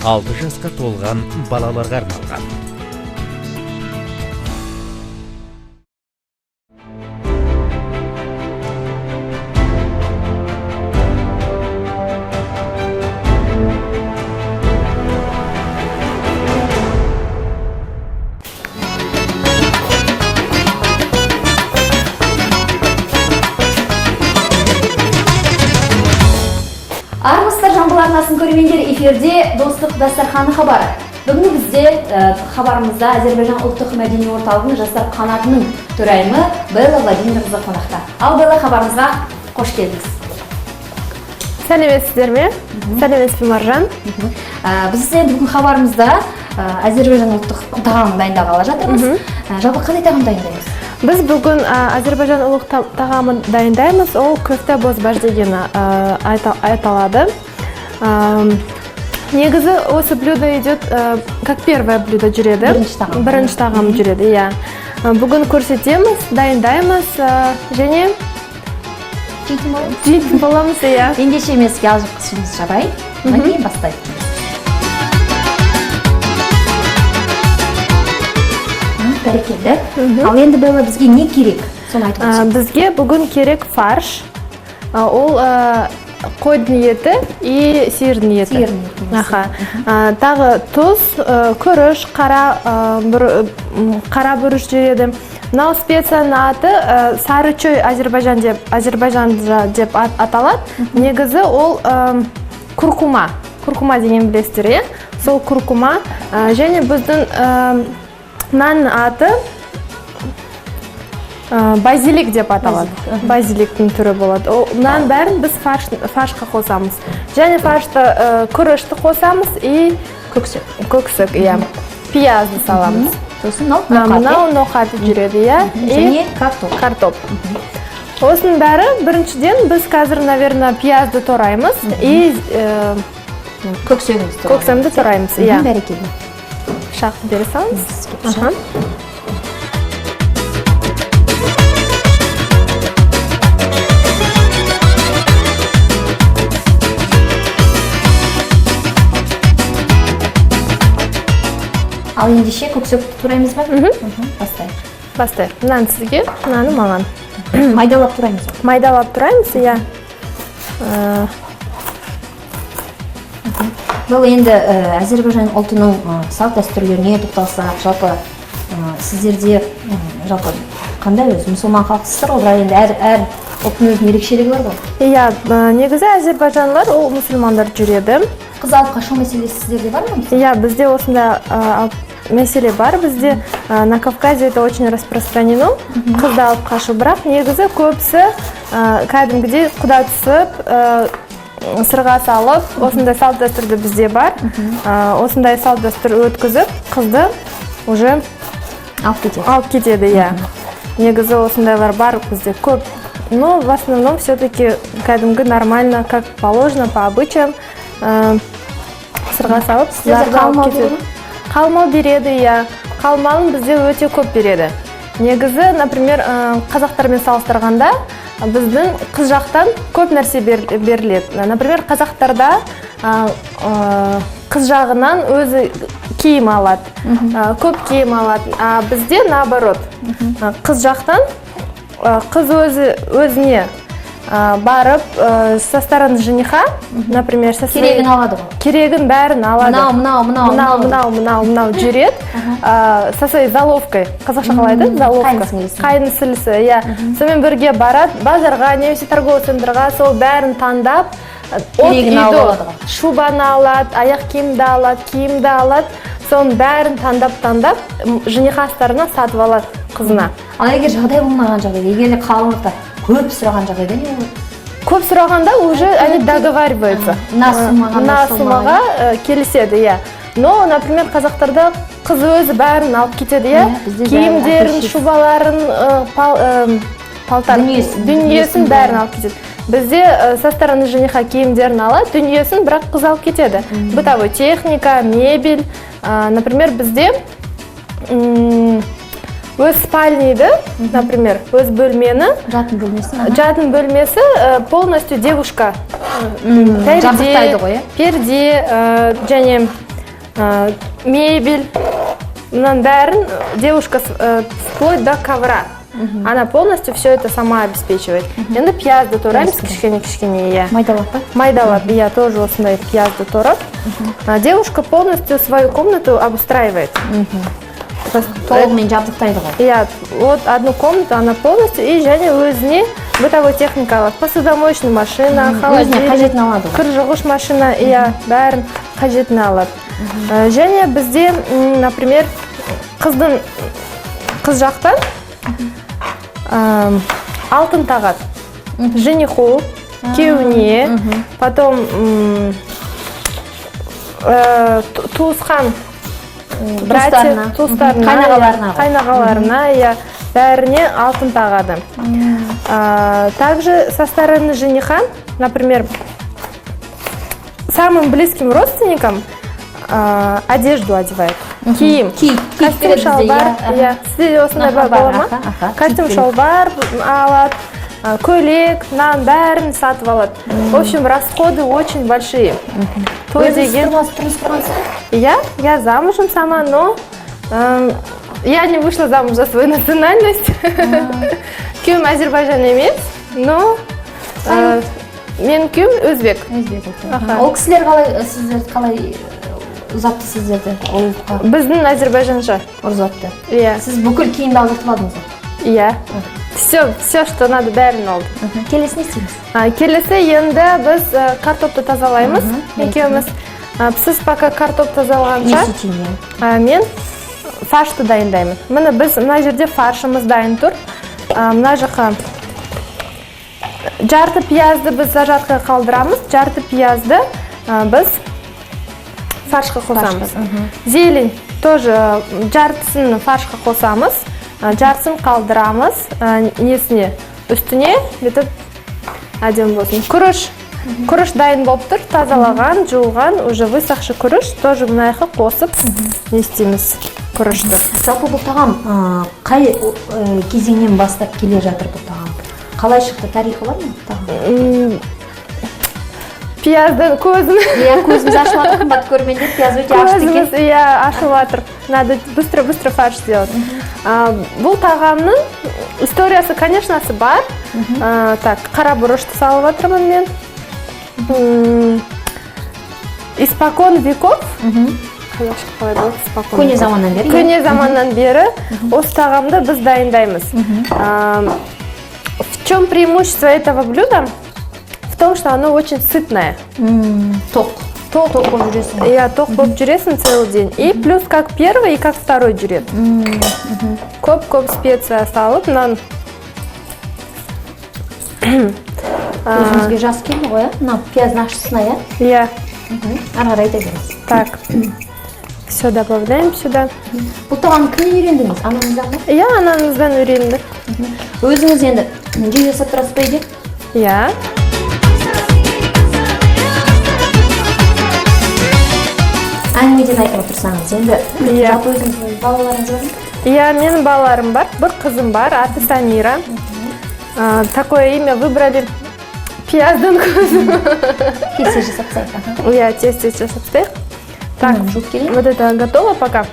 6 жасқа толған балаларға арналған. Армысыздар, Жамбыл арнасының көрермендері, эфирде Достық дастарханы хабары. Бүгін бізде хабарымызда Әзербайжан ұлттық мәдени орталығының жастар қанатының төрайымы Белла Владимировна қонақта. Ал, Белла, хабарымызға қош келдіңіз. Сәлеметсіздер ме? Сәлеметсіз бе, Маржан? Біз енді бүгін хабарымызда Әзербайжан ұлттық тағамын дайындағалы жатырмыз. Жалпы қандай тағам дайындаймыз? Біз бүгін Әзербайжан ұлттық тағамын дайындаймыз. Ол köfte бозбаш деген айталады. Негізі осы блюдо идет как первое блюдо жүреді. Бірінші тағам. Бірінші тағам жүреді, иә. Бүгін көрсетеміз, дайындаймыз және жейтін боламыз. Жейтін боламыз, иә. Ендеше мен сізге алжып жабайын, одан кейін бастайық. Бәрекелді. Ал енді, Белла, бізге не керек? Соны айтып өтсеңіз. Бізге бүгін керек фарш. Ол қойдың еті и сиырдың еті. Сиырдың еті. Аха. Тағы тұз, күріш, қара бұрыш жүреді. Мынау специяның аты сары чөй Азербайжан деп, Азербайжанжа деп аталады. Негізі ол куркума. Куркума деген білесіздер, иә? Сол куркума. Және біздің нанның аты базилик деп аталады. Базиликтің түрі болады. Ол мынаның бәрін біз фаршқа қосамыз. Және фаршты күрішті қосамыз и Көксөк. Көксөк, иә. Пиязды саламыз. Сосын мынау ноқат, Мынау ноқат жүреді, иә. иә? И Және картоп. Картоп. Осының бәрі біріншіден біз қазір, наверное, пиязды тураймыз и Көксөгімізді. Көксөмді тураймыз, иә. Бәрекелді. Пышақты бере салыңыз. Сізге пышақ. Аха. Ал ендеше көксөкті тураймыз ба? Бастайық. Бастайық. Мынаны сізге, мынаны маған. Майдалап тураймыз ғой. Майдалап тураймыз, иә. Бұл енді Әзербайжан ұлтының салт дәстүрлеріне тоқталсақ, жалпы сіздерде жалпы қандай, өзі мұсылман халқысыздар ғой, бірақ енді әр ұлттың өзінің ерекшелігі бар ғой. Иә, негізі әзербайжанлар ол мұсылмандар жүреді. Қыз алып қашу мәселесі сіздерде бар ма? Иә, бізде осындай мәселе бар. Бізде на Кавказе это очень распространено. Қызды алып қашу, бірақ негізі көбісі кәдімгідей құда түсіп, сырға салып, осындай салт дәстүрді бізде бар. Осындай салт дәстүр өткізіп, қызды уже алып кетеді. Алып кетеді, иә. Негізі осындайлар бар бізде көп. Но в основном все-таки кәдімгі нормально, как положено, по обычаям, сырға салып, Сіздерде қыздарды алып қалың мал кетеді. бере ме? Қалың мал береді, иә. Қалың малын бізде өте көп береді. Негізі, например, қазақтармен салыстырғанда, біздің қыз жақтан көп нәрсе беріледі. Например, қазақтарда қыз жағынан өзі киім алады, көп киім алады. А бізде наоборот, қыз жақтан қыз өзі өзіне барып, со стороны жениха, например, со своей Керегін алады ғой. Керегін бәрін алады. Мынау, мынау, мынау, мынау, мынау. Мынау, мынау, мынау жүреді. Со своей заловкой. Қазақша қалай айтады? Заловка. Қайын сіңлісі. Қайын сіңлісі, иә. Сонымен бірге барады базарға немесе торговый центрға, сол бәрін таңдап, от Керегін и алып до. алады ғой. Шубаны алады, аяқ киімді алады, киімді алады. Соның бәрін таңдап-таңдап, жениха сторона сатып алады қызына. Ал егер жағдай болмаған жағдайда, егер де қалыңдықта көп сұраған жағдайда не болады? Көп сұрағанда уже они договариваются. Мына суммаға, мына мына суммаға келіседі, иә. Но, например, қазақтарда қыз өзі бәрін алып кетеді, иә. Иә, бізде бәрі Киімдерін, әке-шешесі. шубаларын, палтар, Дүниесін, дүниесін дүниесін бәрін бәрін. Алып кетеді. Бізде со стороны жениха киімдерін алады, дүниесін бірақ қыз алып кетеді. Бытовой техника, мебель, например, бізде өз спальныйды, например, өз бөлмені, Жатын бөлмесі. Жатын бөлмесі полностью девушка. Жабдықтайды ғой, иә? Перде және Мебель, мынаның бәрін девушка вплоть до ковра. Она полностью все это сама обеспечивает. Енді пиязды тураймыз кішкене кішкене, иә. Майдалап па? Майдалап, иә, тоже осындай пиязды турап. Девушка полностью свою комнату обустраивает. Толығымен жабдықтайды ғой. Иә, вот одну комнату она полностью и және өзіне бытовой техника алады. Посудомоечный машина, Өзіне холодильник, қажетін алады ғой. Кір жуғыш машина, иә, бәрін қажетін алады. Және бізде, например, қыз жақтан алтын тағады. Жениху, күйеуіне, потом туысқан братья, Туыстарына. Туыстарына, Қайнағаларына иә, ғой. Қайнағаларына, иә, бәріне алтын тағады. Также со стороны жениха, например, самым близким родственникам одежду одевает. Киім. Киіт Костюм береді бізде, шалбар, иә. Иә. Сізде осындай Аха, бар бар, бола ма? аха, аха. Костюм Киіт. Шалбар алады, көйлек, мынаның бәрін сатып алады. В общем, расходы очень большие. Той Өзіңіз деген. тұрмыс құрғансыз ба? Я замужем сама, но я не вышла замуж за свою национальность. Күйеуім әзербайжан емес, но менің күйеуім өзбек. Өзбек ұлты. Аха. Ол кісілер қалай сіздерді қалай ұзатты сіздерді ол ұлтқа? Біздің әзербайжанша. Ұзатты. Иә. Сіз бүкіл киімді алдыртып алдыңыз ғой? Иә. Все, все, что надо, бәрін алдым. Келесі не істейміз? Келесі енді біз картопты тазалаймыз екеуміз. Сіз пока картоп Не тазалағанша, істеймін, иә. Мен фаршты дайындаймын. Міне, біз мына жерде фаршымыз дайын тұр. Мына жаққа жарты пиязды біз зажаркаға қалдырамыз, жарты пиязды біз фаршқа қосамыз. Зелень тоже жартысын фаршқа қосамыз, жартысын қалдырамыз несіне, үстіне бүйтіп әдемі болсын. Күріш дайын болып тұр, тазалаған, жуылған, уже высохший күріш тоже мына жаққа қосып не істейміз күрішті. Жалпы бұл тағам қай кезеңнен бастап келе жатыр бұл тағам? Қалай шықты, тарихы бар ма тағам? Пиязды көзім Иә, көзіміз ашылып жатыр, қымбат көрермендер, пияз өте ашты екен. Көзіміз, иә, ашылып жатыр. Надо быстро быстро фарш сделать. Бұл тағамның историясы, конечно, бар. Так, қара бұрышты салып жатырмын мен. Испокон веков, қазақша қалай болады испокон Көне веков? Заманнан бері, иә. Көне заманнан бері осы тағамды біз дайындаймыз. В чем преимущество этого блюда? В том, что оно очень сытное. Тоқ. Тоқ. Тоқ болып жүресің. Иә, тоқ болып жүресің целый день. И плюс как первый и как второй жүреді. Көп көп специя салып, мынаны Көзімізге жас келді ғой, иә, мына пияздың ащысына, иә? Иә. Ары қарай айта беріңіз. Так. Все добавляем сюда. Бұл тағамды кімнен үйрендіңіз, анаңыздан ба? Иә, анамыздан үйрендік. Өзіңіз енді жиі жасап тұрасыз ба үйде? Иә. Әңгімеден айтып отырсаңыз енді. Иә. Жалпы өзіңіздің балаларыңыз бар ма? Иә, менің балаларым бар. Бір қызым бар, аты Самира. Такое имя выбрали пияздан көзім. Тез жасап тастайық, аха. Иә, тез тез жасап тастайық. Так, Жуып келейін. Вот это готово пока.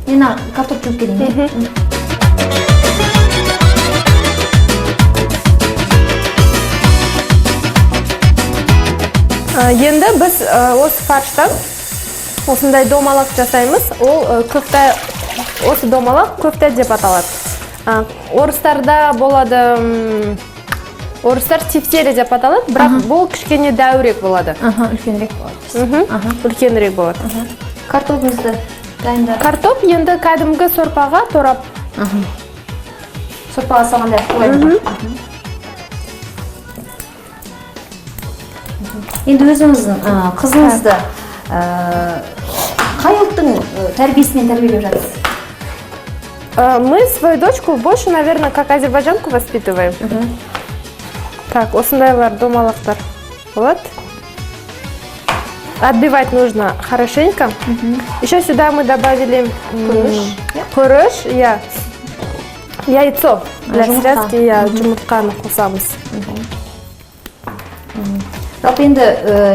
Мен мына картоп жуып келейін, иә? Енді біз осы фарштан осындай домалақ жасаймыз. Ол көфте, осы домалақ көфте деп аталады. Орыстарда болады, орыстар тефтели деп аталады, бірақ бұл кішкене дәуірек болады. Аха, үлкенірек болады. Үлкенірек болады. Картопымызды дайындадық. Картоп енді кәдімгі сорпаға турап. Сорпаға салғандай қолайлы ғой. Енді өзіңіздің қызыңызды қай ұлттың тәрбиесімен тәрбиелеп жатырсыз? Мы свою дочку больше, наверное, как азербайджанку воспитываем. Так, осындайлар домалақтар болады. Отбивать нужно хорошенько. Еще сюда мы добавили Күріш. Күріш, иә. Яйцо для Жұмыртқа. Связки, иә, жұмыртқаны қосамыз. Жалпы енді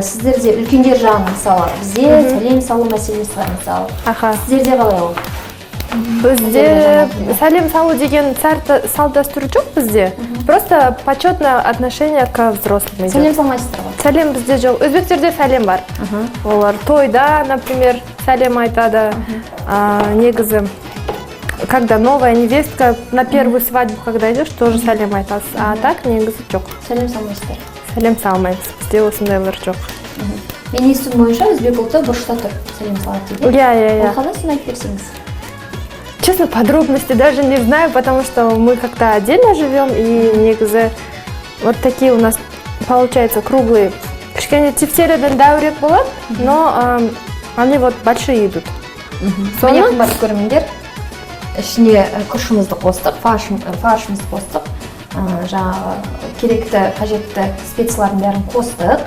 сіздерде үлкендер жағынан, мысалы, бізде сәлем салу мәселесі бар, мысалы. Сіздерде қалай ол? Бізде сәлем салу деген салт дәстүр жоқ бізде. Просто почетное отношение к взрослым идет. Сәлем салмайсыздар ғой? Сәлем бізде жоқ. Өзбектерде сәлем бар. Олар тойда, например, сәлем айтады. Негізі, когда новая невестка на первую свадьбу, когда идешь, тоже сәлем айтасыз. А так негізі жоқ. Сәлем салмайсыздар? Сәлем салмаймыз. Бізде осындайлар жоқ. Мен естуім бойынша, өзбек ұлты бұрышта тұрып сәлем салады дейді. Иә, иә, иә. Ол қалай, соны айтып берсеңіз. Честно, подробности даже не знаю, потому что мы как-то отдельно живем, и негізі вот такие у нас получаются круглые. Кішкене тефтелерден дәуірек болады, но они вот большие идут. Міне, Соны қымбатты көрермендер, ішіне күрішімізді қостық, фаршымызды қостық, жаңағы керекті, қажетті специялардың бәрін қостық.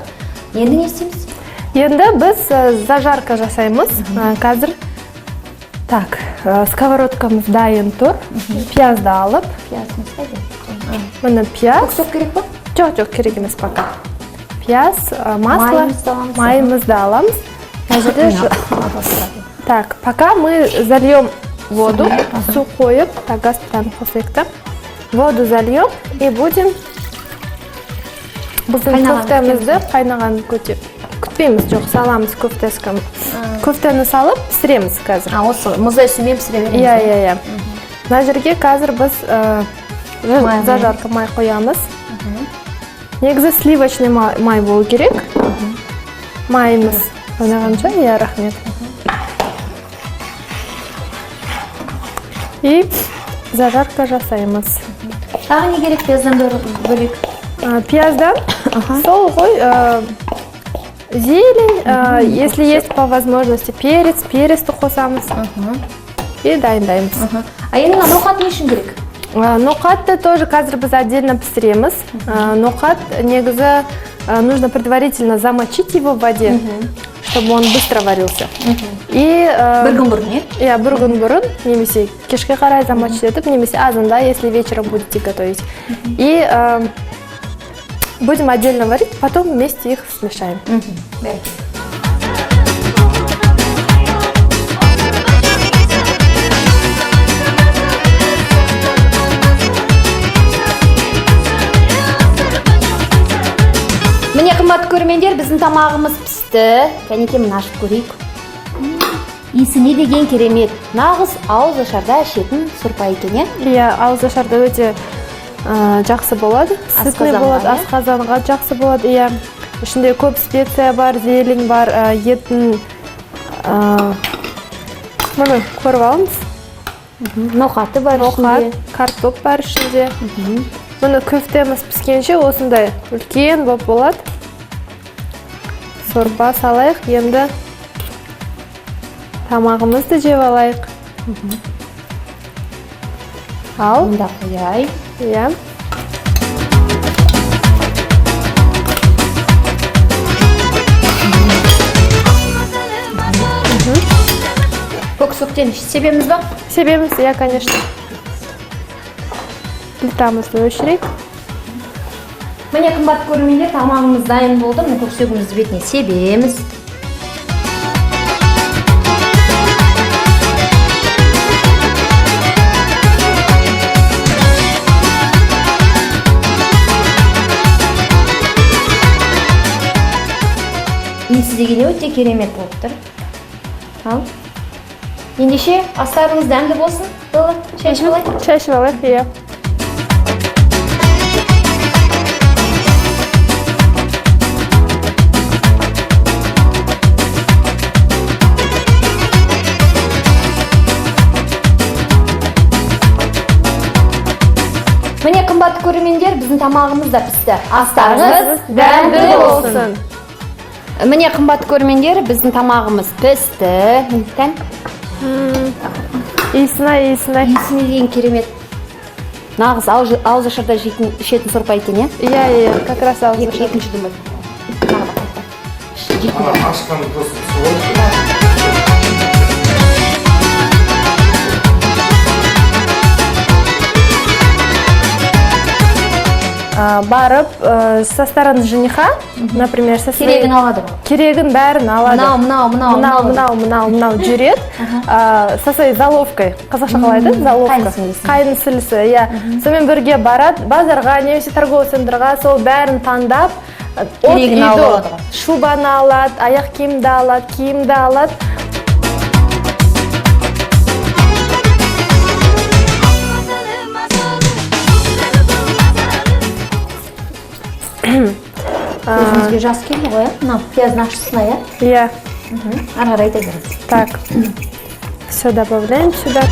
Енді не істейміз? Енді біз зажарка жасаймыз. Қазір так, сковородкамыз дайын тұр. Пиязды алып, Пиязымыз қайда? Міне, пияз. Көк сок керек па? Жоқ, жоқ, керек емес пока. Пияз, масло, Майымызды аламыз. Майымызды аламыз. Мына жерде так, пока мы зальем воду, су қойып, так, газ плитаны қосайық та. Воду зальем и будем біздің Қайнағанын көфтемізді қайнағанын күтпейміз, жоқ, саламыз көфтескі. Көфтені салып пісіреміз қазір. А, осы мұздай сумен пісіре береміз? Иә, иә, иә. Мына жерге қазір біз Май. зажарка май қоямыз. Негізі сливочный май болу керек. Майымыз қайнағанша, иә, рахмет. И зажарка жасаймыз. Тағы не керек пияздан бөлек? Пияздан сол ғой, зелень, если есть по возможности перец, перецті қосамыз. И дайындаймыз. А енді мына ноқат не үшін керек? Ноқатты тоже қазір біз отдельно пісіреміз. Ноқат негізі нужно предварительно замочить его в воде, чтобы он быстро варился. И Бір күн бұрын, иә? Иә, бір күн бұрын, немесе кешке қарай замочить етіп, немесе азанда, если вечером будете готовить. И будем отдельно варить, потом вместе их смешаем. Бәрекелді. Міне, қымбатты көрермендер, біздің тамағымыз пісті. Кәнекей, мына ашып көрейік. Иісі не деген керемет. Нағыз ауыз ашарда ішетін сорпа екен, иә? Иә, ауыз ашарда өте жақсы болады. Сытный Асқазанға, болады, иә? Асқазанға жақсы болады, иә. Ішінде көп специя бар, зелень бар, еттің міне, көріп алыңыз. Ноқаты бар Ноқат, ішінде. Картоп бар ішінде. Міне, көфтеміз піскенше осындай үлкен болып болады. Сорпа салайық, енді тамағымызды жеп алайық. Ал, Мында қояйын. Иә. Көк сөктен себеміз ба? Себеміз, иә, конечно. Плитамызды өшірейік. Міне, қымбатты көрермендер, тамағымыз дайын болды. Міне, көк сөгімізді бетіне себеміз. Иісі деген өте керемет болып тұр. Ал ендеше, астарыңыз дәмді болсын. Белла, шай ішіп алайық. Шай ішіп алайық, иә. Міне, қымбатты көрермендер, біздің тамағымыз да пісті. Астарыңыз дәмді болсын. Міне, қымбатты көрермендер, біздің тамағымыз пісті. Тән. Иісін ай, иісін ай. Иісі деген керемет. Нағыз ауыз ашарда жейтін, ішетін сорпа екен, иә? Иә, иә, как раз ауыз ашар. Екінші дүмір. Тағы да қайта. Жейтін. Ашқан просто солай. Барып, со стороны жениха, например, со своей Керегін алады ғой. Керегін бәрін алады. Мынау, мынау, мынау, мынау, мынау. Мынау, мынау, мынау жүреді. Со своей золовкой, қазақша қалай айтады, золовка? Қайын сіңлісі. Қайын сіңлісі, иә. Сонымен бірге барады базарға немесе торговый центрға, сол бәрін таңдап, от Керегін и алып до. Алады ғой. Шубаны алады, аяқ киімді алады, киімді алады. Өзіңізге жас келді ғой, иә, мынау пияздың ащысына, иә? Иә. Ары қарай айта беріңіз. Так, все добавляем сюда.